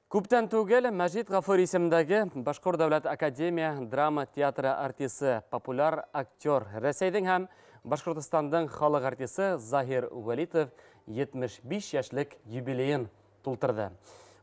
Күптән түгел Мәжит Ғафури исемендәге Башҡорт дәүләт академия драма театры артисы, популяр актер, Рәсәйҙең һәм Башҡортостандың халыҡ артисы Заһир Вәлитов 75 йәшлек юбилейын тултырҙы.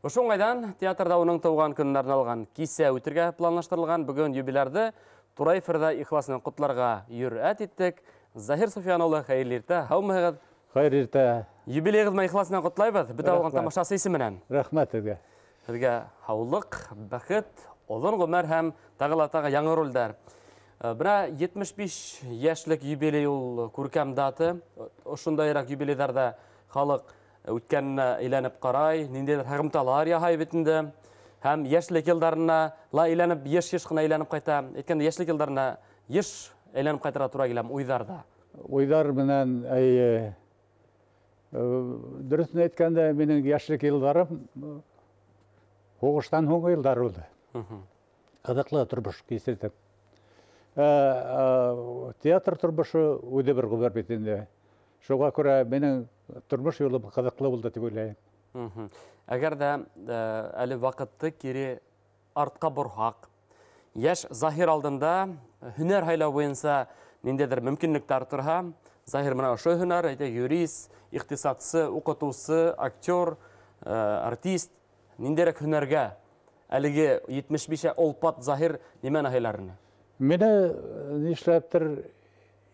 Ошо уңайҙан театрҙа уның тыуған көнөнә арналған кисә үтергә планлаштырылған. Бөгөн юбилярҙы тура эфирҙа ихлас менән ҡотларға йөрьәт иттек. Заһир Суфиян улы, хәйерле иртә, һаумыһығыҙ? Хәйерле иртә. Юбилейығыҙ менән ихлас менән ҡотлайбыҙ, бөтә алған тамашасы исеменән. Рәхмәт һеҙгә. Һеҙгә һаулыҡ, бәхет, оҙон ғүмер һәм тағы ла тағы яңы ролдәр. Бына 75 йәшлек юбилей ул күркәм дата. Ошондайыраҡ юбилейҙарҙа халыҡ үткәненә әйләнеп ҡарай, ниндәйҙер һығымталар яһай бит инде. Һәм йәшлек йылдарына ла әйләнеп, йыш-йыш ҡына әйләнеп ҡайта. Әйткәндә, йәшлек йылдарына йыш әйләнеп ҡайтырға тура киләм уйҙарҙа. Уйҙар менән, әйе, дөрөҫөн әйткәндә, минең йәшлек йылдарым һуғыштан һуңғы йылдар булды. Ҡыҙыҡлы тормош кисерҙем. Театр тормошо үҙе бер ғүмер бит инде. Шуға күрә минең тормош юлым ҡыҙыҡлы булды тип уйлайым. Әгәр ҙә әле ваҡытты кире артҡа борһаҡ, йәш Заһир алдында һөнәр һайлау буйынса ниндәйҙер мөмкинлектәр торһа, Заһир менән ошо һөнәр, әйтәйек, юрист, иҡтисадсы, уҡытыусы, актер, артист, ниндәйерәк һөнәргә әлеге 75 олпат Заһир нимәне һайлар ине? Мине нишләптер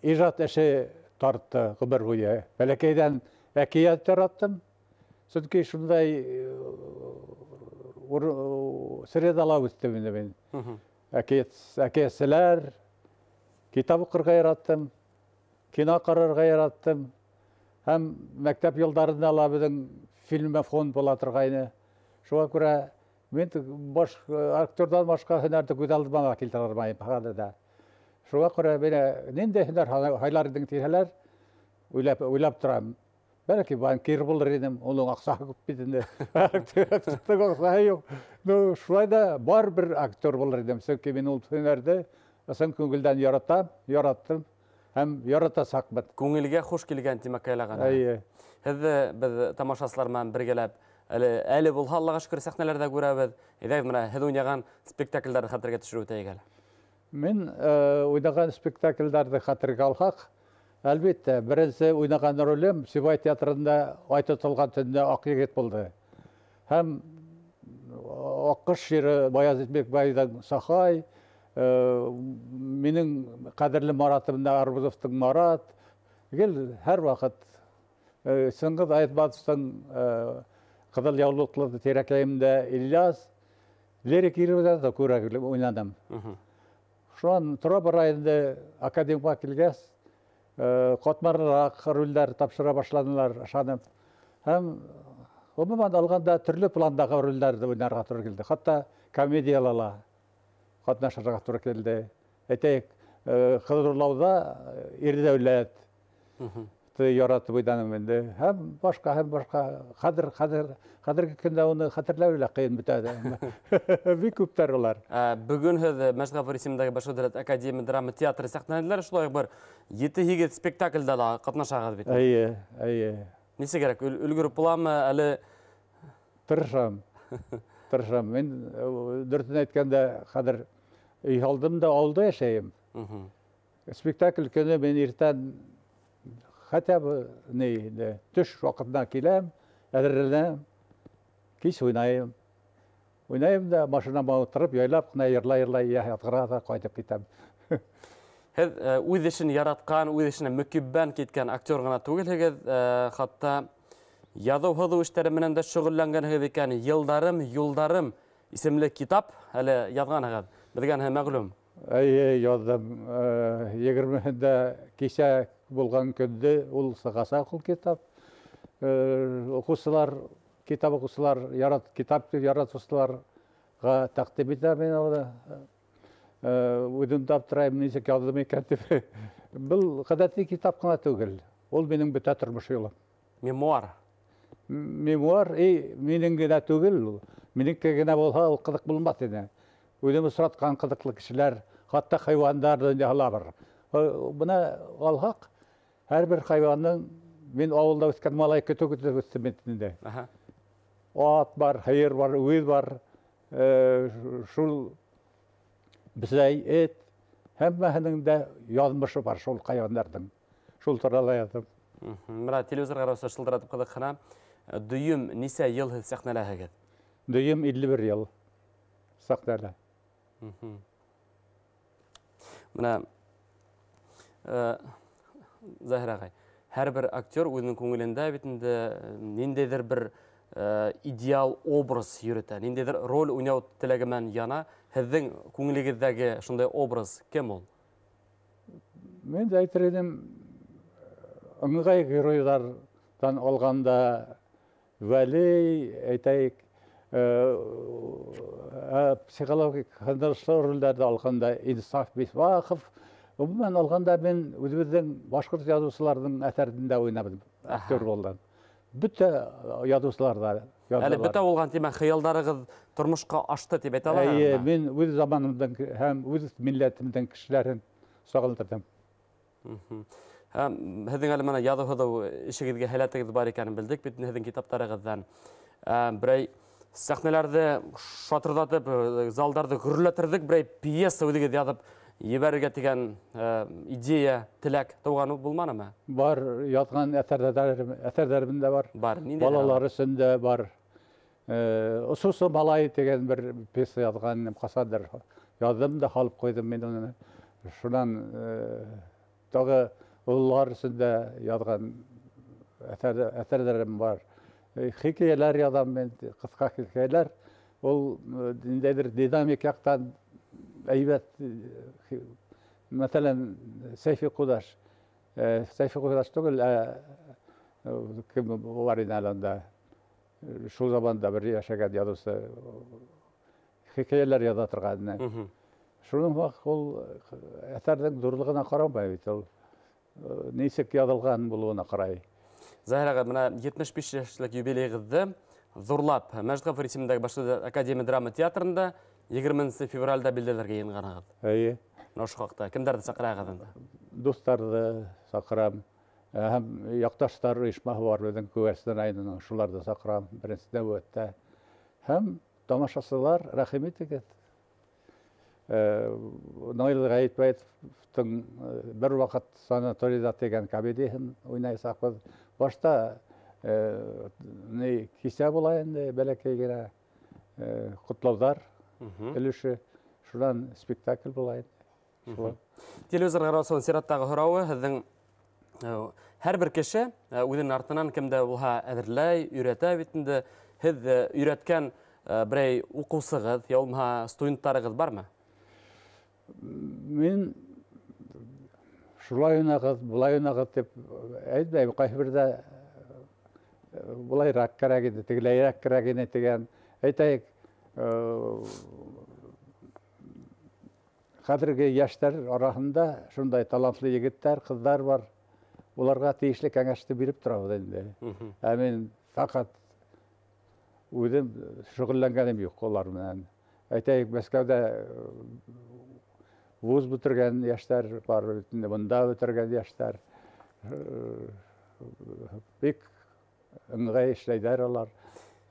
ижад эше тартты ғүмер буйы. Бәләкәйҙән әкиәт яраттым. Сөнки шундай средала үҫтем инде мин. Әкиәтселәр, китап уҡырға яраттым, кино ҡарарға яраттым. Һәм мәктәп йылдарында ла беҙҙең фильмофон була торғайны. Шуға күрә мин актерҙан башҡа һөнәрҙе күҙ алдыма ла килтерә алмайым хәҙер ҙә. Шуға күрә мине ниндәй һөнәр һайлар инең тиһәләр, уйлап торам. Бәлки банкир булыр инем, уның аҡсаһы күп бит инде. Актерҙың аҡсаһы юҡ. Шулай ҙа бар бер актер булыр инем, сөнки мин ул һөнәрҙе ысын күңелдән яратам, яраттым һәм яратасаҡмын. Күңелгә хуш килгән тимәк айлаған. Эйе. Һеҙҙе беҙ тамашасылар менән бергәләп әле булһа, Аллаға шөкөр, сәхнәләрҙә күрәбеҙ. Әйҙәгеҙ, бына һеҙ уйнаған спектаклдәрҙе хәтергә төшөрөп үтәйек әле. Мин уйнаған спектаклдәрҙе хәтергә алһаҡ, әлбиттә, беренсе уйнаған ролем Сибай театрында Ай тотолған төндә Аҡ егет булды. Һәм Аҡҡош йыры Баязит Бекбайҙың Сахай, минең ҡәҙерле Маратым да Арбузовтың Марат, гел һәр ваҡыт, Сыңғыҙ Айтматовтың, Ҡыҙыл яулыҡлы тирәкәйемдә Ильяс, лирик йырҙар ҙа күрә уйнаным. Шунан тора бара инде академияға килгәс, ҡатмарлыраҡ ролдәр тапшыра башланылар, ышанып. Һәм ғөмүмән алғанда төрлө пландағы ролдәрҙе уйнарға тура килде. Хатта комедияла ла ҡатнашырға тура килде. Әйтәйек, Ҡыҙырлауҙа Ирҙәүләт яратып уйнаным инде. Һәм башҡа, һәм башҡа. Хәҙерге көндә уны хәтерләү лә ҡыйын бөтә. Бик күптәр улар. Бөгөн һеҙ Мәжит Ғафури исемендәге Башҡорт дәүләт академия драма театры сәхнәһендә шулай уҡ бер ете-һигеҙ спектаклдә лә ҡатнашағыҙ бит. Эйе, эйе. Нисек кәрәк, өлгөрөп буламы әле? Тырышам, тырышам. Мин, дөрөҫөн әйткәндә, хәҙер өй алдым да ауылда йәшәйем. Спектакль көнө мин иртән хотя бы төш ваҡытына киләм, әҙерләнәм, кис уйнайым. Уйнайым да машинама ултырып, яйлап ҡына йырлай-йырлай ятҡыра ҙа ҡайтып китәм. Һеҙ үҙ эшен яратҡан, үҙ эшенә мөкиббән киткән актер ғына түгелһегеҙ, хатта яҙыу-һыҙыу эштәре менән дә шөғөлләнгәнһегеҙ икән. Йылдарым, юлдарым исемле китап әле яҙғанһығыҙ. Беҙгә һеҙ мәғлүм. Эйе, яҙҙым. Егермеһендә кисә булған көндө ул сығасаҡ ул китап. Уҡыусылар, китап уҡыусылар, китап яратыусыларға тәҡдим итәм мин уны. Үҙем дә аптырайым, нисек яҙҙым икән тип. Был ғәҙәти китап ҡына түгел. Ул минең бөтә тормош юлым. Мемуар. Мемуар, минең генә түгел ул. Минеке генә булһа, ул ҡыҙыҡ булмаҫ ине. Үҙем осратҡан ҡыҙыҡлы кешеләр, хатта хайуандар донъяһы ла бар. Бына алһаҡ, һәр бер хайуанның, мин ауылда үҫкән малай көтөү көтөп үҫтем бит инде. Ат бар, һыйыр бар, үгеҙ бар, шул бесәй, эт, һәммәһенең дә яҙмышы бар шул хайуандарҙың. Шул турала яҙҙым. Бына телевизор ҡараусы шылтыратып ҡыҙыҡһына. Дөйөм нисә йыл һеҙ сәхнәләһегеҙ? Дөйөм 51 йыл сәхнәлә. Бына Заһир ағай, һәр бер актер үҙенең күңелендә бит инде ниндәйҙер бер идеал образ йөрөтә, ниндәйҙер роль уйнау теләге менән яна. Һеҙҙең күңелегеҙҙәге шундай образ кем ул? Мин дә әйтер инем, ыңғай геройҙарҙан алғанда Вәли, әйтәйек, психологик һындырышлы ролдәрҙе алғанда Инсаф Бисбахов. Ғөмүмән алғанда мин үҙебеҙҙең башҡорт яҙыусыларҙың әҫәрендә уйнап актер булдым. Бөтә яҙыусылар ҙа яҙҙылар. Әле бөтә булған, тимәк, хыялдарығыҙ тормошҡа ашты тип әйтә алаһығыҙмы? Эйе, мин үҙ заманымдың һәм үҙ милләтемдең кешеләрен сағылдырҙым. Һәм һеҙҙең әле мына яҙыу-һыҙыу эшегеҙгә һәләтегеҙ бар икәнен белдек бит һеҙҙең китаптарығыҙҙан. Берәй сәхнәләрҙе шатырҙатып, залдарҙы гөрләтерҙек берәй пьеса үҙегеҙ яҙып ебәрергә тигән идея, теләк тыуған булманымы? Бар, яҙған әҫәрҙәрем дә бар. Бар, ниндәй? Балалар өсөн дә бар. Осоусо малай тигән бер пьеса яҙған, ҡасандыр яҙҙым да һалып ҡуйҙым мин уны. Шунан тағы ололар өсөн дә яҙған әҫәрҙәрем бар. Хикәйәләр яҙам мин, ҡыҫҡа хикәйәләр. Ул ниндәйҙер динамик яҡтан әйбәт. Мәҫәлән, Сәйфи Ҡудаш. Сәйфи Ҡудаш түгел, кем бар ине әле унда? Шул заманда бер йәшәгән яҙыусы хикәйәләр яҙа торған ине. Шуның ваҡыт ул әҫәрҙең ҙурлығына ҡарамай бит, ул нисек яҙылған булыуына ҡарай. Заһир ағай, бына 75 йәшлек юбилейығыҙҙы ҙурлап Мәжит Ғафури исемендәге Башҡорт академия драма театрында 20 февралдә билдәләргә йыйынғанһығыҙ. Эйе. Бына ошо хаҡта кемдәрҙе саҡыраһығыҙ инде? Дуҫтарҙы саҡырам. Һәм яҡташтар ойошмаһы бар беҙҙең Күгәрсен районының, шуларҙы саҡырам беренсе нәүбәттә. Һәм тамашасылар, рәхим итегеҙ. Наил Ғәйетбаевтың бер ваҡыт санаторийҙа тигән комедияһын уйнаясаҡбыҙ. Башта ни кисә була инде, бәләкәй генә ҡотлауҙар өлөшө, шунан спектакль була инде. Телевизор ҡараусының сираттағы һорауы: һеҙҙең һәр бер кеше үҙенең артынан кем дә булһа әҙерләй, өйрәтә бит инде. Һеҙ өйрәткән берәй уҡыусығыҙ, я булмаһа студенттарығыҙ бармы? Мин шулай уйнағыҙ, былай уйнағыҙ тип әйтмәйем. Ҡайһы берҙә былайыраҡ кәрәк ине, тегеләйерәк кәрәк ине тигән. Әйтәйек, хәҙерге йәштәр араһында шундай талантлы егеттәр, ҡыҙҙар бар. Уларға тейешле кәңәште биреп торабыҙ инде. Ә мин фәҡәт үҙем шөғөлләнгәнем юҡ улар менән. Әйтәйек, Мәскәүҙә вуз бөтөргән йәштәр бар, бында бөтөргән йәштәр. Бик ыңғай эшләйҙәр улар.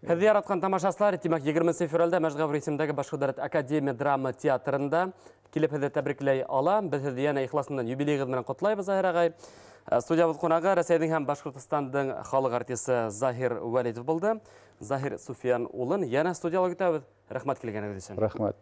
Һеҙҙе яратҡан тамашасылар, тимәк, 20 февралдә Мәжит Ғафури исемендәге Башҡорт дәүләт академия драма театрында килеп һеҙҙе тәбрикләй алам. Беҙ һеҙҙе йәнә ихласынан юбилейығыҙ менән ҡотлайбыҙ, Заһир ағай. Студиябыҙ ҡунағы Рәсәйҙең һәм Башҡортостандың халыҡ артисы Заһир Вәлитов булды. Заһир Суфиян улын йәнә студияла көтәбеҙ. Рәхмәт килгәнегеҙ өсөн. Рәхмәт.